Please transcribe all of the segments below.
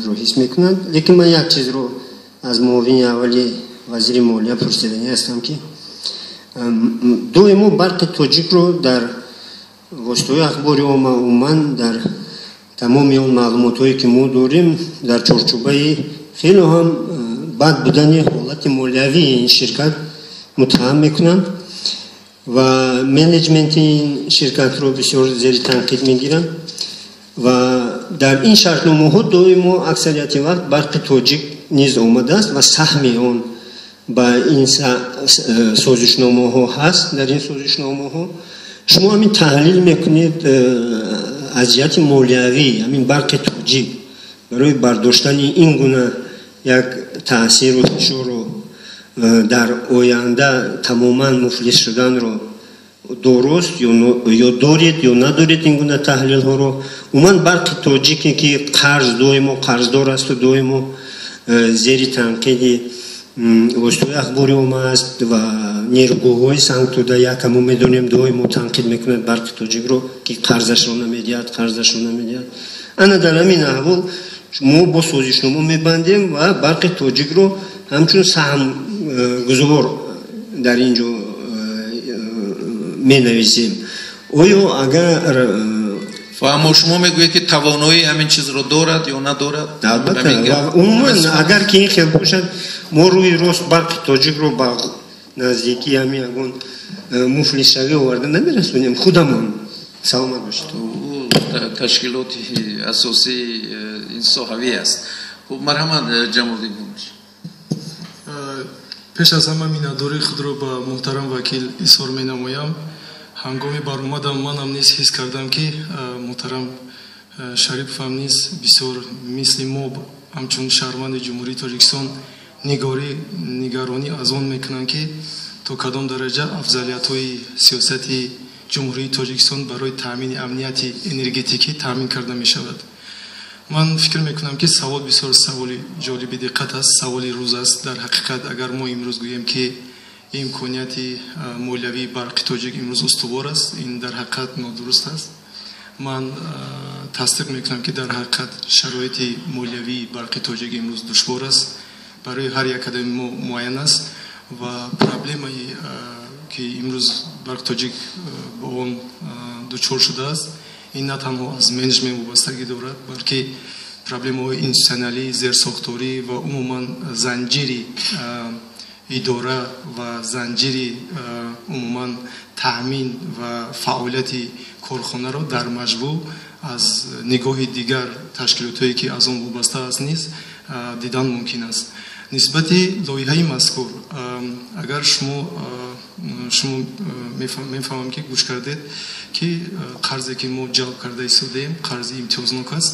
худро ҳис мекунанд. Лекин ман як чизро аз муовини аввали вазири молия пурсиданӣ ҳастам, ки доимо Барқи Тоҷикро дар воситаҳои ахбори омма, умуман дар тамоми он маълумотҳое, ки мо дорем, дар чорчӯбаи хеле ҳам бад будани ҳолати молиявии ин ширкат муттаҳам мекунанд ва менеҷменти ин ширкатро бисёр зери танқид мегиранд. Ва дар ин шартномаҳо доимо аксарияти вақт Барқи Тоҷик низ омадааст ва саҳми он ба ин созишномаҳо ҳаст. Дар ин созишномаҳо шумо ҳамин таҳлил мекунед, аз ҷиҳати молиявӣ ҳамин Барқи Тоҷик барои бардоштани ин гуна як таъсиру фишору дар оянда тамоман муфлис шуданро дуруст ё доред ё надоред ин гуна таҳлилҳоро? Умуман Барқи Тоҷике, ки қарз доимо қарздор асту доимо зери танқиди воситаҳои ахбори омма аст ва нерӯгоҳҳои сангтуда якамо медонем, доимо танқид мекунад Барқи Тоҷикро, ки қарзашро намедиҳад, қарзашро намедиҳад. Ана дар ҳамин аҳвол мо бо созишнома мебандем ва Барқи Тоҷикро ҳамчун саҳмгузор дар ин ҷо менависем. Оё агар Аммо шумо мегӯед, ки тавоноии ҳамин чизро дорад ё надорад? Албатта, умуман агар ки ин хел бошад, мо рӯи рост Барқи Тоҷикро ба наздикии ҳамин ягон муфлисшавӣ оварда намерасонем худамон? Саломат бошед. Ташкилоти асосии ин соҳавӣ аст. Хуб, марҳамат, Ҷамолиддин. Пеш аз ҳама миннатдории худро ба муҳтарам вакил изҳор менамоям. Ҳангоми баромадам манам низ ҳис кардам, ки муҳтарам Шариповам низ бисёр мисли мо ҳамчун шаҳрванди Ҷумҳурии Тоҷикистон нигаронӣ аз он мекунанд, ки то кадом дараҷа афзалиятҳои сиёсати Ҷумҳурии Тоҷикистон барои таъмини амнияти энергетикӣ таъмин карда мешавад. Ман фикр мекунам, ки савол бисёр саволи ҷолиби диққат аст, саволи рӯз аст. Дар ҳақиқат, агар мо имрӯз гӯем, ки имконияти молиявии Барқи Тоҷик имрӯз устувор аст, ин дар ҳақиқат нодуруст аст. Ман тасдиқ мекунам, ки дар ҳақиқат шароити молиявии Барқи Тоҷик имрӯз душвор аст, барои ҳар як қадами мо муайян аст ва проблемае, ки имрӯз Барқи Тоҷик ба он дучор шудааст, ин на танҳо аз менеҷмент вобастагӣ дорад, балки проблемаҳои институтсионалӣ, зерсохторӣ ва умуман занҷири идора ва занҷири умуман таъмин ва фаъолияти корхонаро дар маҷмӯъ аз нигоҳи дигар ташкилотҳое, ки аз он вобаста аст, низ дидан мумкин аст. Нисбати лоиҳаи мазкур, агар шумо мефаҳмам, ки гӯш кардед, ки қарзе, ки мо ҷалб карда истодаем, қарзи имтиёзнок аст,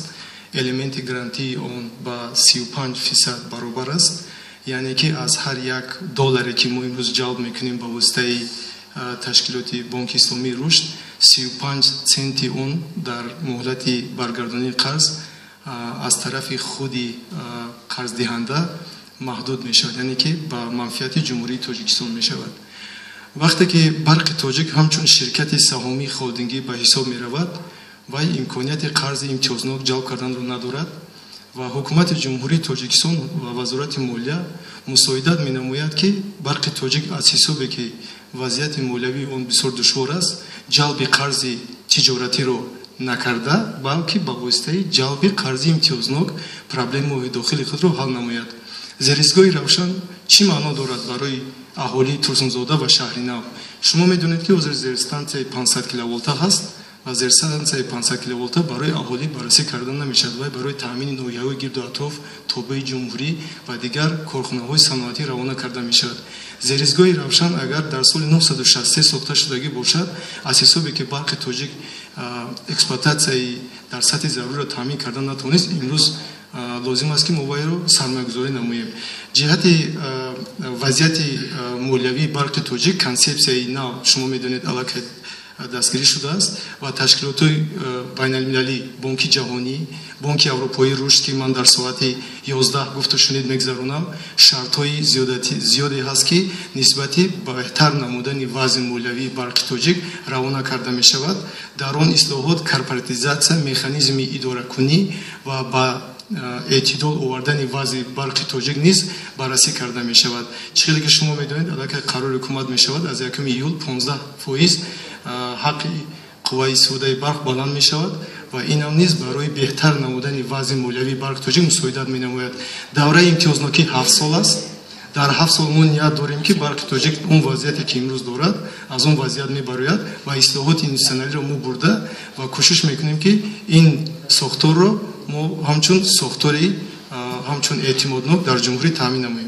элементи гарантии он ба 35% баробар аст, яъне ки аз ҳар як долларе, ки мо имрӯз ҷалб мекунем ба воситаи ташкилоти Бонки Исломии Рушд, 35 центи он дар муҳлати баргардонии қарз аз тарафи худи қарздиҳанда маҳдуд мешавад, яъне ки ба манфиати Ҷумҳурии Тоҷикистон мешавад. Вақте ки Барқи Тоҷик ҳамчун ширкати саҳомии холдингӣ ба ҳисоб меравад, вай имконияти қарзи имтиёзнок ҷалб карданро надорад ва Ҳукумати Ҷумҳурии Тоҷикистон ва Вазорати молия мусоидат менамояд, ки Барқи Тоҷик аз ҳисобе, ки вазъияти молиявии он бисёр душвор аст, ҷалби қарзи тиҷоратиро накарда, балки ба воситаи ҷалби қарзи имтиёзнок проблемаҳои дохили худро ҳал намояд. Зеристгоҳи Равшан чӣ маъно дорад барои аҳолии Турсунзода ва Шаҳри Нав? Шумо медонед, ки ҳозир зерстансияи 500 киловолта ҳаст ва зерстансияи 500 киловолта барои аҳолӣ баррасӣ карда намешавад. Вай барои таъмини ноҳияҳои гирду атроф, тобеи ҷумҳурӣ ва дигар корхонаҳои саноатӣ равона карда мешавад. Зеристгоҳи Равшан агар дар соли 963 сохта шудагӣ бошад, аз ҳисобе, ки Барқи Тоҷик эксплуататсияи дар сатҳи заруриро таъмин карда натавонист, имрӯз лозим аст, ки мо вайро сармоягузорӣ намоем. Ҷиҳати вазъияти молиявии Барқи Тоҷик консепсияи нав, шумо медонед, аллакай дастгирӣ шудааст ва ташкилотҳои байналмилалӣ, Бонки Ҷаҳонӣ, Бонки Аврупоии Рушд, ки ман дар соати 11 гуфтушунид мегузаронам, шартҳои зиёде ҳаст, ки нисбати беҳтар намудани вазъи молиявии Барқи Тоҷик равона карда мешавад. Дар он ислоҳот корпоратизатсия, механизми идоракунӣ ва ба Эътидол овардани вазъи Барқи Тоҷик низ баррасӣ карда мешавад. Чӣ хеле ки шумо медонед, аллакай қарори ҳукумат мешавад, аз 1 июл 15% ҳаққи қувваи истифодаи барқ баланд мешавад ва инам низ барои беҳтар намудани вазъи молиявии Барқи Тоҷик мусоидат менамояд. Давраи имтиёзнокӣ 7 сол аст. Дар 7 сол мо ният дорем, ки Барқи Тоҷик он вазъияте, ки имрӯз дорад, аз он вазъият мебарояд ва ислоҳоти институтсионалиро мо бурда ва кӯшиш мекунем, ки ин сохторро мо ҳамчун сохтори ҳамчун эътимоднок дар ҷумҳурӣ таъмин намоем.